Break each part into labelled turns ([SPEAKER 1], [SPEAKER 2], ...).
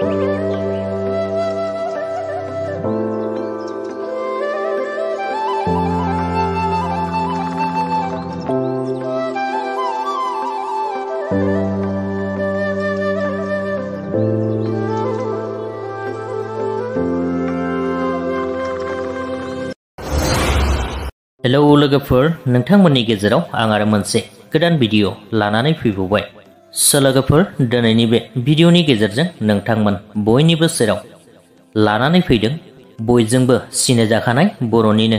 [SPEAKER 1] Hello लोगोफोर, नोंथांमोननि गेजेराव आं आरो मोनसे गोदान भिडिअ लानानै फैबावबाय। लोगोफोर, दिनैनि बे भिडिअनि गेजेरजों नोंथांमोन बयनिबो सेराव लानानै फैदों बयजोंबो सिनायजाखानाय बर'निनो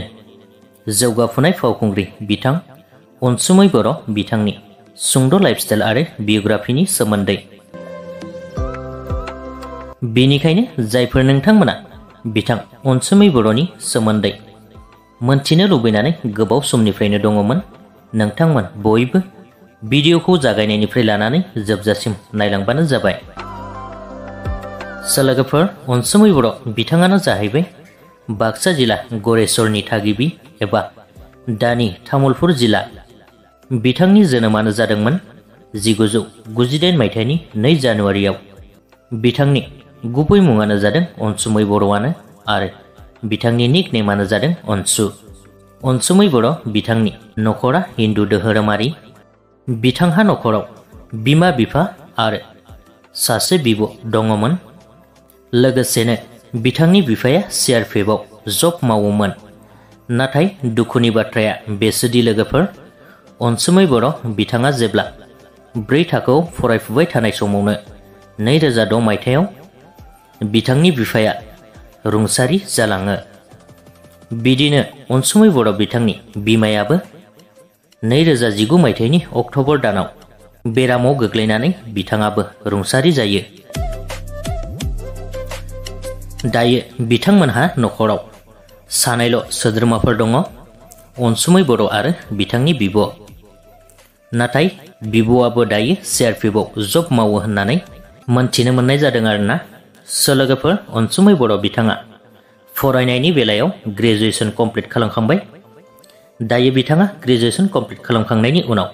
[SPEAKER 1] जौगाफुनाय फावखुंग्रि बिथां अनसुमै बर' बिथांनि सुंद' लाइफस्टाइल आरो बियोग्राफिनि सोमोन्दै। बेनिखायनो जायफोर नोंथांमोना बिथां अनसुमै बर'नि सोमोन्दै मोनथिनो लुबैनानै गोबाव समनिफ्रायनो दङमोन, नोंथांमोन बयबो भिडिअखौ जागायनायनिफ्राय लानानै जोबजासिम नायलांबानो जाबाय। लोगोफोर, अनसुमै बर' बिथाङानो जाहैबाय बाक्सा जिल्ला गरेस्वरनि थागिबि एबा दानि तामुलपुर जिल्ला। बिथांनि जोनोमानो जादोंमोन 1998 मायथाइनि 2 जानुवारियाव। बिथांनि गुबै मुङानो जादों अनसुमै बर'आनो आरो बिथांनि निकनेमानो जादों अनसु। अनसुमै बर' बिथांनि नखरा हिन्दु दोहोरोमारि। बिथांहा नखराव बिमा बिफा आरो सासे बिब' दङमोन। लोगोसेनो बिथांनि बिफाया CRPFआव जब मावोमोन। नाथाय दुखुनि बाथ्राया बेसोदि लोगोफोर, अनसुमै बर' बिथाङा जेब्ला 4 थाखोआव फरायफुबाय थानाय समावनो 2006 मायथाइयाव बिथांनि बिफाया रुंसारि जालाङो। बिदिनो अनसुमै बर' बिथांनि बिमायाबो 2019 मायथाइनि अक्ट'बर दानाव बेरामाव गोग्लैनानै बिथाङाबो रुंसारि जायो। दायो बिथांमोनहा नखराव सानैल' सोद्रोमाफोर दङ, अनसुमै बर' आरो बिथांनि बिब'। नाथाय बिब'आबो दायो CRPFआव जब मावो होननानै मोनथिनो मोननाय जादों आरोना। लोगोफोर, अनसुमै बर' बिथाङा फरायनायनि बेलायाव ग्रेजुएसन कमप्लिट खालामखांबाय। दायो बिथाङा ग्रेजुएसन कमप्लिट खालामखांनायनि उनाव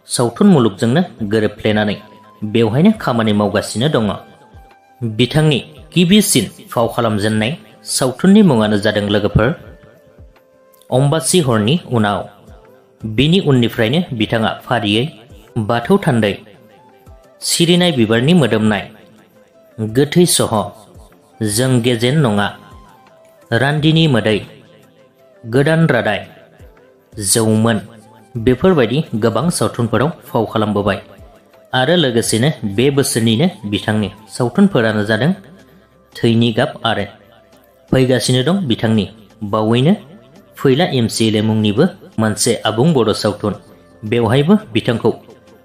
[SPEAKER 1] सावथुन मुलुगजोंनो गोरोबफ्लेनानै बेवहायनो खामानि मावगासिनो दङ। बिथांनि गिबिसिन फाव खालामजेननाय सावथुननि मुङानो जादों लोगोफोर अम्बासि हरनि उनाव। बिनि उननिफ्रायनो बिथाङा फारियै बाथौ थान्दै, सिरिनाय बिबारनि मोदोमनाय, गोथै सह, जों गेजेन नङा, रान्दिनि मोदै, गोदान रादाय, जौमोन बेफोरबायदि गोबां सावथुनफोराव फाव खालामबोबाय। आरो लोगोसेनो बे बोसोरनिनो बिथांनि सावथुनफोरानो जादों थैनि गाब आरो फैगासिनो दं बिथांनि बावैनो फैला MCLA मुंनिबो मोनसे आबुं बर' सावथुन। बेवहायबो बिथांखौ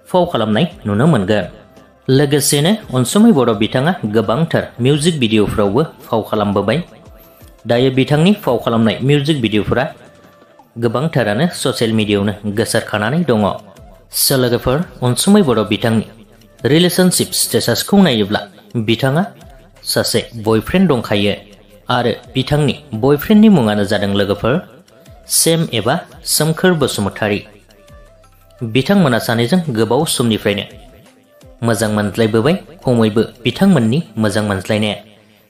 [SPEAKER 1] फाव खालामनाय नुनो मोनगोन। लोगोसेनो अनसुमै बर' बिथाङा गोबांथार मिउजिक भिडिअफ्रावबो फाव खालामबोबाय। दायो बिथांनि फाव खालामनाय मिउजिक भिडिअफोरा गोबांथारानो ससियेल मिडियायावनो गोसारखानानै दङ। लोगोफोर, अनसुमै बर' बिथांनि रिलेशनशिप स्टेटासखौ नायोब्ला बिथाङा सासे बयफ्रेन्ड दंखायो आरो बिथांनि बयफ्रेन्डनि मुङानो जादों लोगोफोर सेम एबा सोमखोर बसुमतारी। बिथांमोना सानैजों गोबाव समनिफ्रायनो मोजां मोनज्लायबोबाय। खमैबो बिथांमोननि मोजां मोनज्लायनाया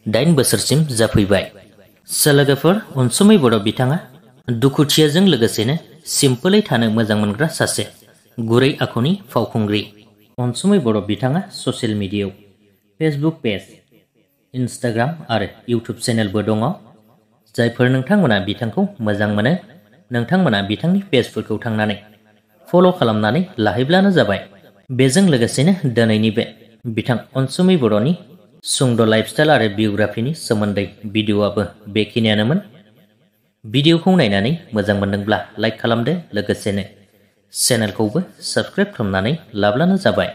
[SPEAKER 1] 8 बोसोरसिम जाफैबाय। लोगोफोर, अनसुमै बर' बिथाङा दुखुथियाजों लोगोसेनो सिम्पोलै थानो मोजां मोनग्रा सासे गुरै आखुनि फावखुंग्रि। अनसुमै बर' बिथाङा ससियेल मिडियायाव फेसबुक पेज, इन्स्टाग्राम आरो इउटुब चेनेलबो दङ। जायफोर नोंथांमोना बिथांखौ मोजां मोनो, नोंथांमोना बिथांनि पेजफोरखौ थांनानै फल' खालामनानै लाहैब्लानो जाबाय। बेजों लोगोसेनो दिनैनि बे बिथां अनसुमै बर'नि सुंद' लाइफस्टाइल आरो बियोग्राफिनि सोमोन्दै भिडिअआबो बेखिनियानोमोन। भिडिअखौ नायनानै मोजां मोनदोंब्ला लाइक खालामदो, लोगोसेनो चेनेलखौबो साबस्क्राइब खालामनानै लाब्लानो जाबाय।